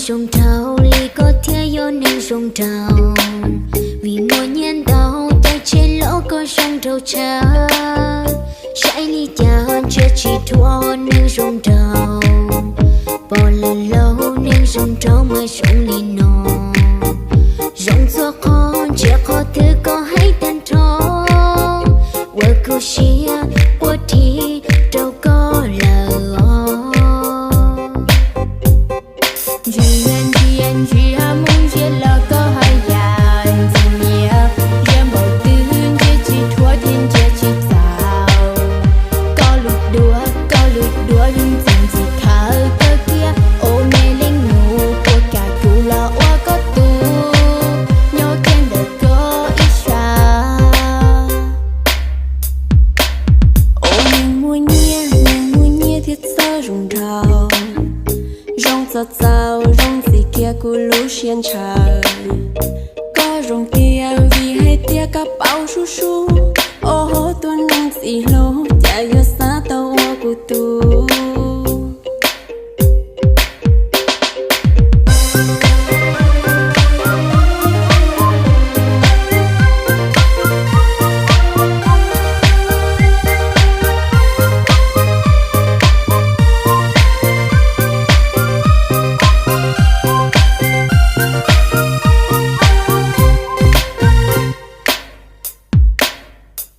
Zoo nraug li koj thiaj yog neeg zoo nraug, vim muaj nyiaj ntau caij tsheb los koj zoo nraug tshaj. Saib li cas ntsia tsis dhuav neeg zoo nraug, pom lawm lauj neeg zoo nraug mas zoo li no. Zoo txhua qhov ntsia qhov twg koj hais tag nrho, ua kuv siab ua dhi rau koj lawm os. Ntsia ntsia ntsia mus ntsia los koj haj yam ntxim nyiam, ntsia npaum twg ntsia tsis dhuav thiab ntsia tsis txaus. Koj lub duav koj lub duav yeej txeem txim khawv kawg kiag, ua me leej nus puas kam kuv los ua koj tus, nyob kiag ntawm koj ib sab. Ua neeg muaj nyiaj, neeg muaj nyiaj thiaj txawj zoo nraug, zoo txaus txaus zoo ntxim kiag kuv lub siab ntshaw. Koj zoo tiag vim hais tias koj paub sub sub, ua hauv tus neeg txim hlub cas yuav xav tau ua kuv tus.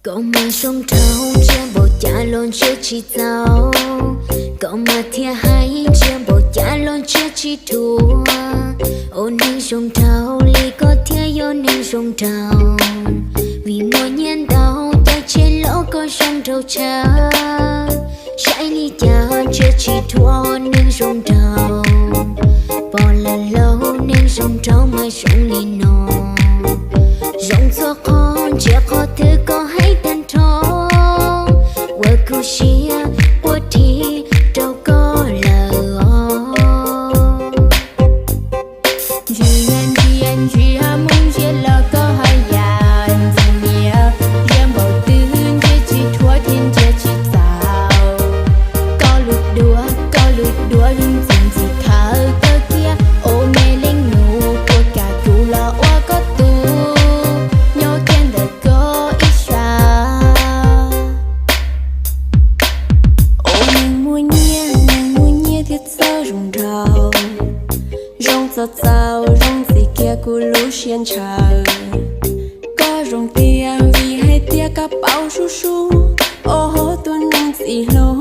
Koj mas zoo nraug ntsia npaum cas los ntsia tsis txaus, koj mas thiaj hais ntsia npaum cas los ntsia tsis dhuav. Ua neeg zoo nraug li koj thiaj yog neeg zoo nraug, vim muaj nyiaj ntau caij tsheb los koj zoo nraug tshaj. Saib li cas ntsia tsis dhuav neeg zoo nraug, pom lawm lauj neeg zoo nraug mas zoo li no. Zoo txhua qhov ntsia qhov twg koj hais tag nrho, ua kuv siab ua dhi rau koj lawm os. Ntsia ntsia ntsia mus ntsia los koj haj yam ntxim nyiam, ntsia npaum twg ntsia tsis dhuav thiab ntsia tsis txaus. Koj lub duav koj lub duav yeej txeem txim khawv kawg kiag, ua me leej nus puas kam kuv los ua koj tus, nyob kiag ntawm koj ib sab. Ua neeg muaj nyiaj, neeg muaj nyiaj thiaj txawj zoo nraug, zoo txaus txaus zoo ntxim kiag kuv lub siab ntshaw. Koj zoo tiag vim hais tias koj paub sub sub, ua hauv tus neeg txim hlub